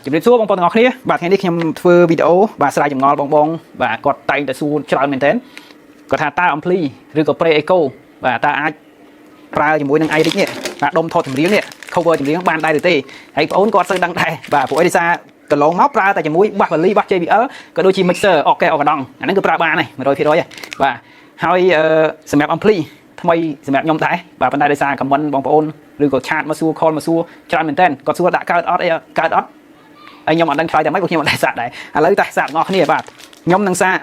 ជំរាបសួរបងប្អូនទាំងអស់គ្នាបាទថ្ងៃនេះខ្ញុំធ្វើវីដេអូបាទស្រាយចម្ងល់បងបងបាទគាត់តែងតែសួរច្រើនមែនទែនគាត់ថាតើ ampli ឬក៏ pre echo បាទតើអាចប្រើជាមួយនឹង iRig នេះបាទដុំថតចម្រៀងនេះ cover ចម្រៀងបានដែរឬទេហើយបងប្អូនគាត់សូវដឹងដែរបាទព្រោះអីដោយសារកន្លងមកប្រើតែជាមួយបាសវ៉ាលីបាស JBL ក៏ដូចជា mixer អូខេអូកដងអាហ្នឹងគឺប្រើបានហើយ100%ហើយបាទហើយសម្រាប់ ampli ថ្មីសម្រាប់ខ្ញុំដែរបាទប៉ុន្តែដោយសារ comment បងប្អូនឬក៏chat មកសួរ call មកសួរច្រើនមែនទែនគាត់សួរដាក់កើតអត់អីកើតអត់ហើយខ្ញុំអត់ដឹងឆ្លើយតែម៉េចព្រោះខ្ញុំអត់ដែរសាកដែរឥឡូវតែសាកទាំងអស់គ្នាបាទខ្ញុំនឹងសាក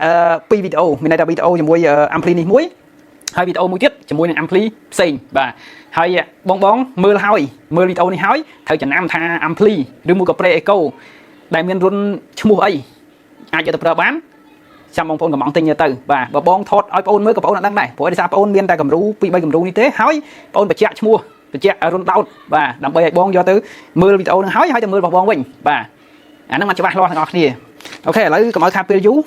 ពីរវីដេអូមានន័យថាវីដេអូជាមួយ ampli នេះមួយហើយវីដេអូមួយទៀតជាមួយនឹង ampli ផ្សេងបាទហើយបងបងមើលហើយមើលវីដេអូនេះហើយត្រូវចំណាំថា ampli ឬមួយក៏ pre echo ដែលមានរុនឈ្មោះអីអាចយកទៅប្រើបានចាំបងប្អូនកំងទិញទៅបាទបើបងថតឲ្យបងប្អូនមើលក៏បងប្អូនអត់ដឹងដែរព្រោះដោយសារបងប្អូនមានតែគំរូពីរ3គំរូនេះទេហើយបងប្អូនបញ្ជាក់ឈ្មោះបញ្ជាក់រុនដោតបាទដើម្បីឲ្យបងយកទៅមើលវីដេអូនឹងហើយហើយទៅមើលរបស់បងវិញបាទអាហ្នឹងมันច្បាស់លាស់ទាំងអស់គ្នាOK ឥឡូវកុំឲ្យខាតពេលយូរ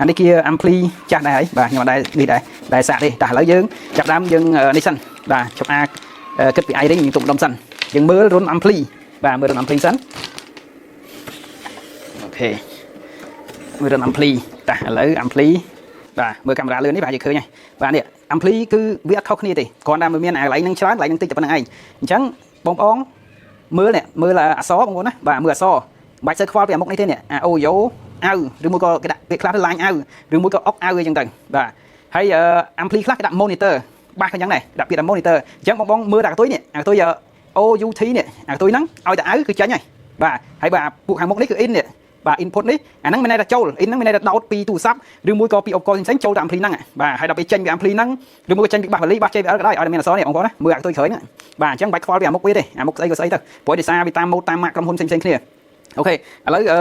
អានេះជា ampli ចាស់ដែរហើយបាទខ្ញុំអត់ដែរនេះដែរដែរសាកទេតែឥឡូវយើងចាប់ដើមយើងនេះសិនបាទជប់អាគិតពី iRig យើងទុកម្ដុំសិនយើងមើលរុន ampli បាទមើលរុន ampli សិន OK មើលរុន ampli តាឥឡូវ ampli បាទមើលកាមេរ៉ាលឿននេះបាទយើងឃើញហើយបាទនេះ ampli គឺវាអត់ខុសគ្នាទេគ្រាន់តែវាមានអាកន្លែងហ្នឹងច្រើនកន្លែងហ្នឹងតិចតែប៉ុណ្្នឹងឯងអញ្ចឹងបងប្អូនមើលនេះមើលអក្សរបងប្អូនណាបាទមើលអក្សរមិនបាច់សូវខ្វល់ពីអាមុខនេះទេនេះអា audio អៅឬមួយក៏គេដាក់ពាក្យខ្លះទៅ line អៅឬមួយក៏អុកអៅអីចឹងទៅបាទហើយ ampli ខ្លះគេដាក់ monitor បាសក៏អញ្ចឹងដែរដាក់ពាក្យថា monitor អញ្ចឹងបងបងមើលតែកតុយនេះអាកតុយ OUT នេះអាកតុយហ្នឹងឲ្យតែអៅគឺចេញហើយបាទហើយបាទពួកខាងមុខនេះគឺ in នេះបាទ input នេះអាហ្នឹងមានន័យថាចូល in ហ្នឹងមានន័យថាដោតពីទូរស័ព្ទឬមួយក៏ពីឧបករណ៍ផ្សេងៗចូលទៅ ampli ហ្នឹងបាទហើយដល់ពេលចេញពី ampli ហ្នឹងឬមួយក៏ចេញពីបាសវ៉ាលីបាស JBL ក៏ដោយឲ្យតែមានអក្សរនេះបងប្អូនណាមើលអាកតុយក្រោយហ្នឹងបាទអញ្ចឹងបាច់ខ្វល់ពីអាមុខវាទេអាមុខស្អីក៏ស្អីទៅព្រោះដោយសារវាតាមម៉ូដតាមម៉ាកក្រុមហ៊ុនផ្សេងៗគ្នាOK ឥឡូវអឺ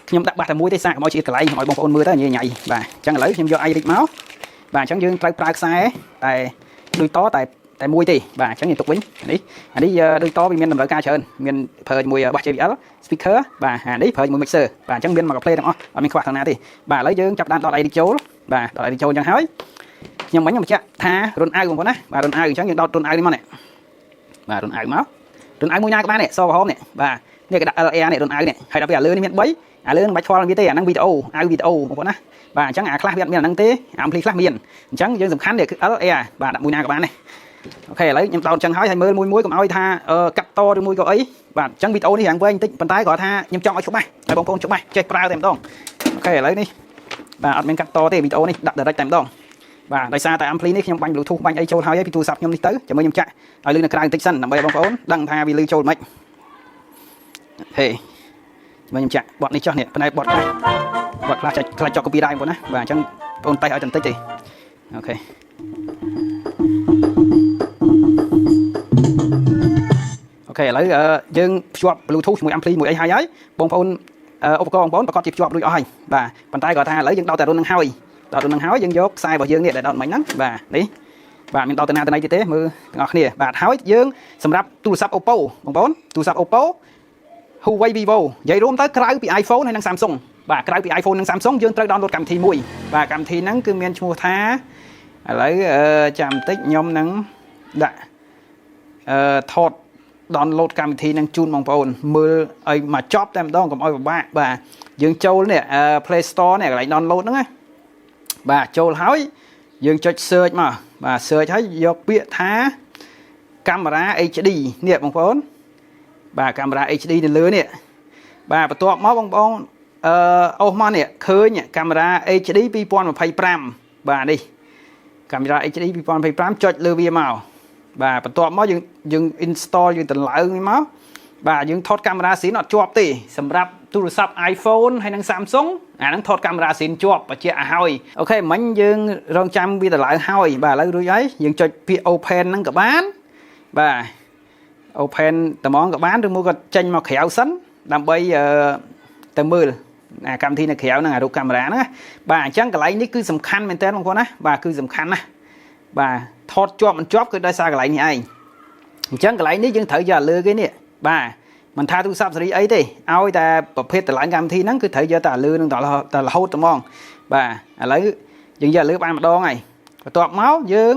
ខ្ញុំដាក់បាសតែមួយទេសាកកុំឲ្យឆ្អៀតកន្លែងកុំឲ្យបងប្អូនមើលទៅញ៉ៃញ៉ៃបាទអញ្ចឹងឥឡូវខ្ញុំយក iRig មកបាទអញ្ចឹងយើងត្រូវប្រើខ្សែតែដូចតតែតែមួយទេបាទអញ្ចឹងយើងទុកវិញនេះអានេះដូចតវាមានតម្រូវការច្រើនមានប្រើជាមួយបាស JBL speaker បាទអានេះប្រើជាមួយ mixer បាទអញ្ចឹងមានមកកា play ទាំងអស់អត់មានខ្វះខាងណាទេបាទឥឡូវយើងចាប់ដើមដក iRig ចូលបាទដក iRig ចូលអញ្ចឹងហើយខ្ញុំមិញខ្ញុំបញ្ជាក់ថារុនអៅបងប្អូនណាបាទរុនអៅអញ្ចឹងយើងដោតរុនអៅនេះមកនេះបាទរុនអៅមករុនអៅមួយណាក៏បាននេះសក្រហមនេះបាទនេះគេដាក់ LR នេះរុនអៅនេះហើយដល់ពេលអាលើនេះមាន3អាលើនឹងបាច់ខ្វល់វាទេអាហ្នឹងវីដេអូអៅវីដេអូបងប្អូនណាបាទអញ្ចឹងអាខ្លះវាអត់មានអាហ្នឹងទេអា ampli ខ្លះមានអញ្ចឹងយើងសំខាន់នេះគឺ LR បាទដាក់មួយណាក៏បានដែរ OK ឥឡូវខ្ញុំដោតចឹងហើយហើយមើលមួយមួយកុំឲ្យថាកាត់តឬមួយក៏អីបាទអញ្ចឹងវីដេអូនេះរាងវែងបន្តិចប៉ុន្តែគាត់ថាខ្ញុំចង់ឲ្យច្បាស់ឲ្យបងប្អូនច្បាស់ចេះប្រើតែម្ដង OK ឥឡូវនេះបាទអត់មានកាត់តទេវីដេអូនេះដាក់ direct តែម្ដងបាទដោយសារតែ ampli នេះខ្ញុំបាញ់ Bluetooth បាញ់អីចូលហើយពីទូរស័ព្ទខ្ញុំនេះទៅចាំមើលខ្ញុំចាក់ឲ្យលឺនៅក្រៅបន្តិចសិនដើម្បីឲ្យបងប្អូនដឹងថាវាលឺចូលមិនហេមើលខ្ញុំចាក់បត់នេះចុះនេះផ្នែកបត់ខ្លះបត់ខ្លះចាច់ខ្លះចុះ copy ដែរបងប្អូនណាបាទអញ្ចឹងបងប្អូនតេស្តឲ្យតែបន្តិចទេOK OK ឥឡូវយើងភ្ជាប់ Bluetooth ជាមួយ ampli មួយអីហើយហើយបងប្អូនឧបករណ៍បងប្អូនប្រកាសជាភ្ជាប់រួចអស់ហើយបាទប៉ុន្តែគាត់ថាឥឡូវយើងដោតតែរុននឹងហើយដោតរុននឹងហើយយើងយកខ្សែរបស់យើងនេះដែលដោតមិញហ្នឹងបាទនេះបាទមានដោតទៅណាទៅណីទៀតទេមើលទាំងអស់គ្នាបាទហើយយើងសម្រាប់ទូរស័ព្ទ Oppo បងប្អូនទូរស័ព្ទ Oppo Huawei Vivo និយាយរួមទៅក្រៅពី iPhone ហើយនិង Samsung បាទក្រៅពី iPhone និង Samsung យើងត្រូវ download កម្មវិធីមួយបាទកម្មវិធីហ្នឹងគឺមានឈ្មោះថាឥឡូវចាំបន្តិចខ្ញុំនឹងដាក់អឺថត download កម្មវិធីនឹងជូនបងប្អូនមើលឲ្យមកចប់តែម្ដងកុំឲ្យពិបាកបាទយើងចូលនេះ Play Store នេះកន្លែង download ហ្នឹងណាបាទចូលហើយយើងចុច search មកបាទ search ហើយយកពាក្យថាកាមេរ៉ា HD នេះបងប្អូនបាទកាមេរ៉ា HD នៅលើនេះបាទបន្ទាប់មកបងប្អូនអឺអូសមកនេះឃើញកាមេរ៉ា HD 2025បាទនេះកាមេរ៉ា HD 2025ចុចលើវាមកបាទបន្ទាប់មកយើងយើង install យើងតម្លើងនេះមកបាទយើងថតកាមេរ៉ាស៊ីនអត់ជាប់ទេសម្រាប់ទូរស័ព្ទ iPhone ហើយនិង Samsung អាហ្នឹងថតកាមេរ៉ាស៊ីនជាប់បញ្ជាក់ឲ្យហើយ OK មិញយើងរងចាំវាតម្លើងហើយបាទឥឡូវរួចហើយយើងចុចពាក្យ open ហ្នឹងក៏បានបាទ open ត្មងក៏បានឬមួយក៏ចេញមកក្រៅសិនដើម្បីទៅមើលអាកម្មវិធីនៅក្រៅហ្នឹងអារូបកាមេរ៉ាហ្នឹងណាបាទអញ្ចឹងកន្លែងនេះគឺសំខាន់មែនតើបងប្អូនណាបាទគឺសំខាន់ណាស់បាទថតជាប់មិនជាប់គឺដោយសារកន្លែងនេះឯងអញ្ចឹងកន្លែងនេះយើងត្រូវយកលើគេនេះបាទមិនថាទូរស័ព្ទសេរីអីទេឲ្យតែប្រភេទតម្លៃកម្មវិធីហ្នឹងគឺត្រូវយកតែលើនឹងតែរហូតត្មងបាទឥឡូវយើងយកលើបានម្ដងហើយបន្ទាប់មកយើង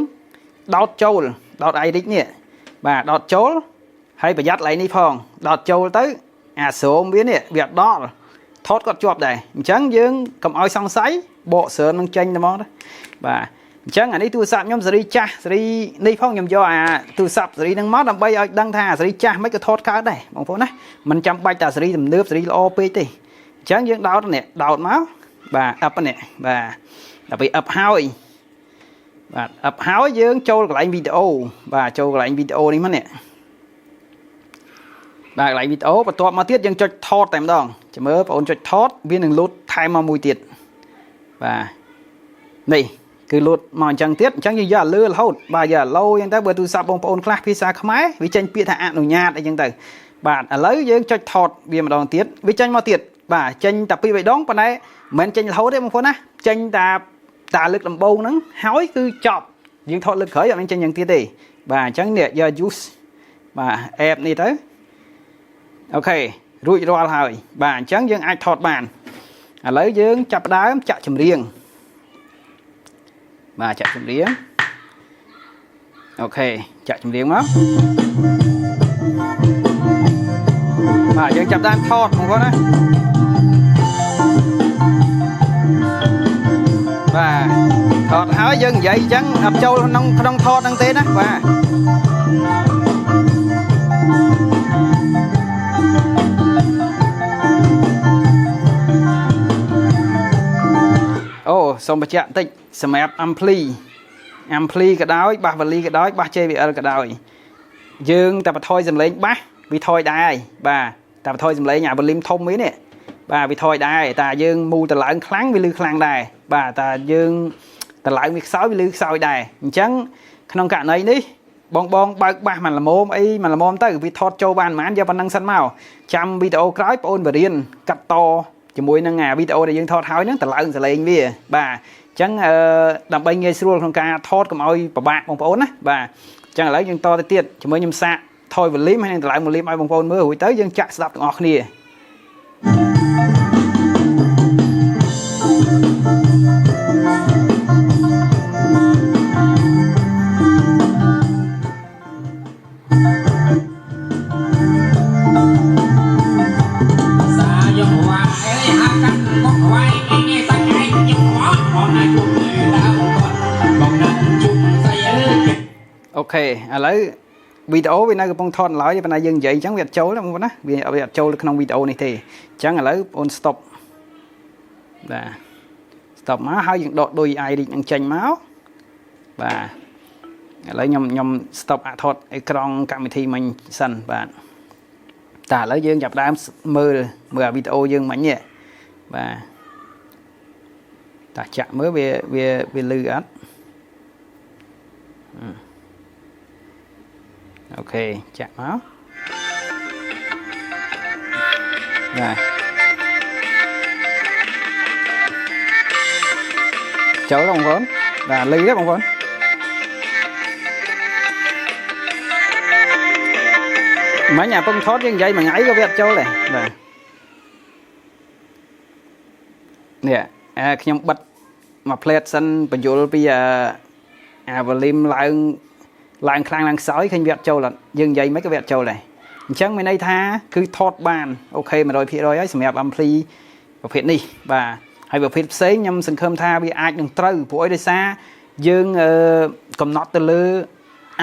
ដោតចូលដោត iRig នេះបាទដោតចូលហើយប្រយ័ត្នកន្លែងនេះផងដោតចូលទៅ អាស្រោមវានេះវាអត់ដល់ថតគាត់ជាប់ដែរអញ្ចឹងយើងកុំឲ្យសង្ស័យបកស្រើនឹងចេញតែហ្មងទៅបាទអញ្ចឹងអានេះទូរស័ព្ទខ្ញុំសេរីចាស់សេរីនេះផងខ្ញុំយកអាទូរស័ព្ទសេរីហ្នឹងមកដើម្បីឲ្យដឹងថាសេរីចាស់មិនក៏ថតកើតដែរបងប្អូនណាមិនចាំបាច់តែសេរីទំនើបសេរីល្អពេកទេអញ្ចឹងយើងដោតនេះដោតមកបាទអឹបនេះបាទដល់ពេលអឹបហើយបាទអឹបហើយយើងចូលកន្លែងវីដេអូបាទចូលកន្លែងវីដេអូនេះមកនេះបាទកន្លែងវីដេអូបន្ទាប់មកទៀតយើងចុចថតតែម្ដងចាំមើលបងអូនចុចថតវានឹងលូតថែមមកមួយទៀតបាទនេះគឺលូតមកអញ្ចឹងទៀតអញ្ចឹងយើងយកអាលឺរហូតបាទយកអាឡូអញ្ចឹងទៅបើទូរស័ព្ទបងប្អូនខ្លះភាសាខ្មែរវាចេញពាក្យថាអនុញ្ញាតអីចឹងទៅបាទឥឡូវយើងចុចថតវាម្ដងទៀតវាចេញមកទៀតបាទចេញតែពីរបីដងប៉ុន្តែមិនមែនចេញរហូតទេបងប្អូនណាចេញតាតាលើកដំបូងហ្នឹងហើយគឺចប់យើងថតលើកក្រោយអត់មានចេញយ៉ាងទៀតទេបាទអញ្ចឹងនេះយក use បាទ app នេះទៅOK រួចរាល់ហើយបាទអញ្ចឹងយើងអាចថតបានឥឡូវយើងចាប់ផ្ដើមចាក់ចម្រៀងបាទចាក់ចម្រៀង OK ចាក់ចម្រៀងមកបាទយើងចាប់ដើមថតបងប្អូនណាបាទថតហើយយើងនិយាយអញ្ចឹងអត់ចូលក្នុងក្នុងថតហ្នឹងទេណាបាទអូសូមបញ្ជាក់បន្តិចសម្រាប់ ampli ampli ក៏ដោយ bass វ៉ាលីក៏ដោយ bass JBL ក៏ដោយយើងតែបន្ថយសំឡេង bass វាថយដែរហើយបាទតែបន្ថយសំឡេងអា volume ធំវិញនេះបាទវាថយដែរតែយើងមូលតឡើងខ្លាំងវាលឺខ្លាំងដែរបាទតែយើងតឡើងវាខ្សោយវាលឺខ្សោយដែរអញ្ចឹងក្នុងករណីនេះបងបងបើក bass មួយល្មមអីមួយល្មមទៅវាថតចូលបានប៉ុន្មានយកប៉ុណ្ណឹងសិនមកចាំវីដេអូក្រោយបងអូនបរៀនកាត់តជាមួយនឹងអាវីដេអូដែលយើងថតហើយហ្នឹងតឡើងសលេងវាបាទអញ្ចឹងអឺដើម្បីងាយស្រួលក្នុងការថតកុំឲ្យពិបាកបងប្អូនណាបាទអញ្ចឹងឥឡូវយើងតទៅទៀតជាមួយខ្ញុំសាកថយ volume ហើយនឹងតម្លើង volume ឲ្យបងប្អូនមើលរួចទៅយើងចាក់ស្ដាប់ទាំងអស់គ្នា សាយកវ៉ាអេហាក់កាត់មកវាយអីនេះសាច់ឯងខ្ញុំអត់បងណាជុំដើមគាត់បងណាជុំស្អីអើយ OK ឥឡូវវីដេអូវានៅកំពុងថតឡើយប៉ុន្តែយើងនិយាយអញ្ចឹងវាអត់ចូលទេបងប្អូនណាវាវាអត់ចូលនៅក្នុងវីដេអូនេះទេអញ្ចឹងឥឡូវបងប្អូន stop បាទ stop មកហើយយើងដកដូច iRig នឹងចេញមកបាទឥឡូវខ្ញុំខ្ញុំ stop អាថតអេក្រង់កម្មវិធីមិញសិនបាទតែឥឡូវយើងចាប់ផ្ដើមមើលមើលអាវីដេអូយើងមិញនេះបាទតាចាក់មើលវាវាវាលឺអត់ OK ចាក់មកបាទចូលបងប្អូនបាទលឺទេបងប្អូនមិញអាពឹងថតយើងនិយាយមួយថ្ងៃក៏វាអត់ចូលដែរបាទនេះអាខ្ញុំបិទមួយផ្លេតសិនបញ្យលពីអាអា volume ឡើងឡើងខ្លាំងឡើងខ្សោយឃើញវាអត់ចូលអត់យើងនិយាយមិនក៏វាអត់ចូលដែរអញ្ចឹងមានន័យថាគឺថតបាន OK 100%ហើយសម្រាប់ ampli ប្រភេទនេះបាទហើយប្រភេទផ្សេងខ្ញុំសង្ឃឹមថាវាអាចនឹងត្រូវព្រោះអីដោយសារយើងកំណត់ទៅលើ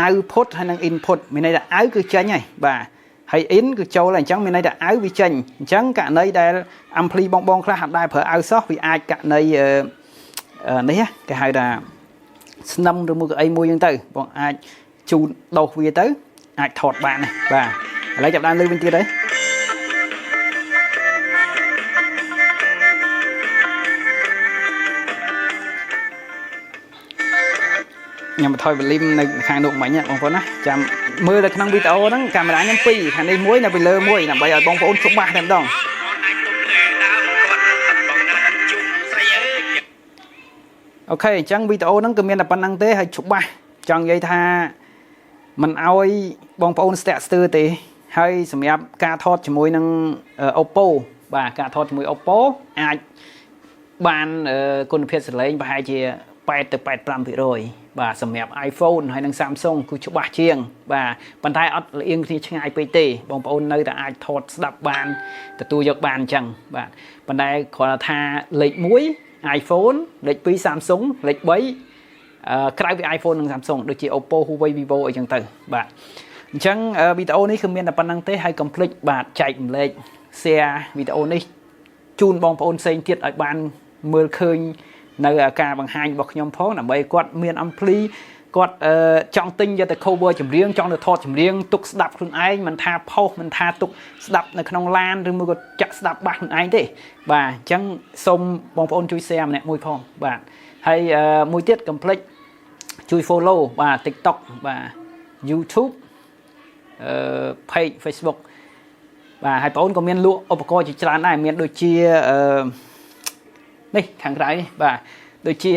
output ហើយនិង input មានន័យថា out គឺចេញហើយបាទហើយ in គឺចូលហើយអញ្ចឹងមានន័យថា out វាចេញអញ្ចឹងករណីដែល ampli បងបងខ្លះអត់ដែរប្រើ out សោះវាអាចករណីនេះគេហៅថាស្នឹមឬមួយក៏អីមួយអញ្ចឹងទៅបងអាចជូនដោសវាទៅអាចថតបានណាបាទឥឡូវចាប់ដើមលើវិញទៀតហើយខ្ញុំបន្ថយ volume នៅខាងនោះមិញបងប្អូនណាចាំមើលនៅក្នុងវីដេអូហ្នឹងកាមេរ៉ាខ្ញុំពីរខាងនេះមួយនៅពីលើមួយដើម្បីឲ្យបងប្អូនច្បាស់តែម្ដង បងណាជុំដើមគាត់បងណាជុំស្អីអើយ OK អញ្ចឹងវីដេអូហ្នឹងគឺមានតែប៉ុណ្្នឹងទេហើយច្បាស់ចង់និយាយថាមិនអោយបងប្អូនស្ទាក់ស្ទើរទេហើយសម្រាប់ការថតជាមួយនឹង Oppo បាទការថតជាមួយ Oppo អាចបានគុណភាពសំឡេងប្រហែលជា8ទៅ85%។ បាទសម្រាប់ iPhone ហើយនិង Samsung គឺច្បាស់ជាង បាទប៉ុន្តែអត់លៀងគ្នាឆ្ងាយពេកទេបងប្អូននៅតែអាចថតស្ដាប់បានទទួលយកបានអញ្ចឹងបាទប៉ុន្តែគ្រាន់តែថាលេខ1 iPhone លេខ2 Samsung លេខ3ក្រៅពី iPhone និង Samsung ដូចជា Oppo, Huawei, Vivo អីចឹងទៅបាទអញ្ចឹងវីដេអូនេះគឺមានតែប៉ុណ្្នឹងទេហើយកុំភ្លេចបាទចែករំលែក share វីដេអូនេះជូនបងប្អូនផ្សេងទៀតឲ្យបានមើលឃើញនៅការបង្ហាញរបស់ខ្ញុំផងដើម្បីគាត់មាន ampli គាត់ចង់ទិញយកទៅ cover ចម្រៀងចង់ទៅថតចម្រៀងទុកស្ដាប់ខ្លួនឯងមិនថាផុសមិនថាទុកស្ដាប់នៅក្នុងឡានឬមួយក៏ចាក់ស្ដាប់បាសខ្លួនឯងទេបាទអញ្ចឹងសូមបងប្អូនជួយ share ម្នាក់មួយផងបាទហើយមួយទៀតកុំភ្លេចជួយ follow បាទ TikTok បាទ YouTube page Facebook បាទហើយបងអូនក៏មានលក់ឧបករណ៍ជាច្រើនដែរមានដូចជាអឺនេះខាងក្រៅនេះបាទដូចជា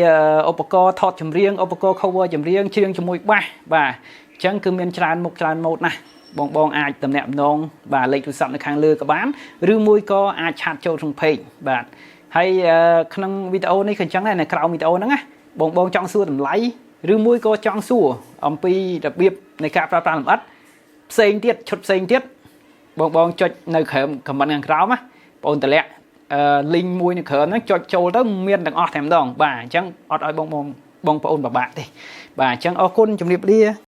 ឧបករណ៍ថតចម្រៀងឧបករណ៍ cover ចម្រៀងច្រៀងជាមួយបាសបាទអញ្ចឹងគឺមានច្រើនមុខច្រើនម៉ូដណាស់បងបងអាចតំណាក់តំណងបាទលេខទូរស័ព្ទនៅខាងលើក៏បានឬមួយក៏អាច chat ចូលក្នុង page បាទហើយក្នុងវីដេអូនេះក៏អញ្ចឹងដែរនៅក្រោមវីដេអូហ្នឹងណាបងបងចង់សួរតម្លៃឬមួយក៏ចង់សួរអំពីរបៀបនៃការប្រើប្រាស់លម្អិតផ្សេងទៀតឈុតផ្សេងទៀតបងបងចុចនៅក្រោម comment ខាងក្រោមណាបងតម្លាក់អឺ link មួយនៅក្រោមហ្នឹងចុចចូលទៅមានទាំងអស់តែម្ដងបាទអញ្ចឹងអត់ឲ្យបងបងបងប្អូនពិបាកទេបាទអញ្ចឹងអរគុណជំរាបលា។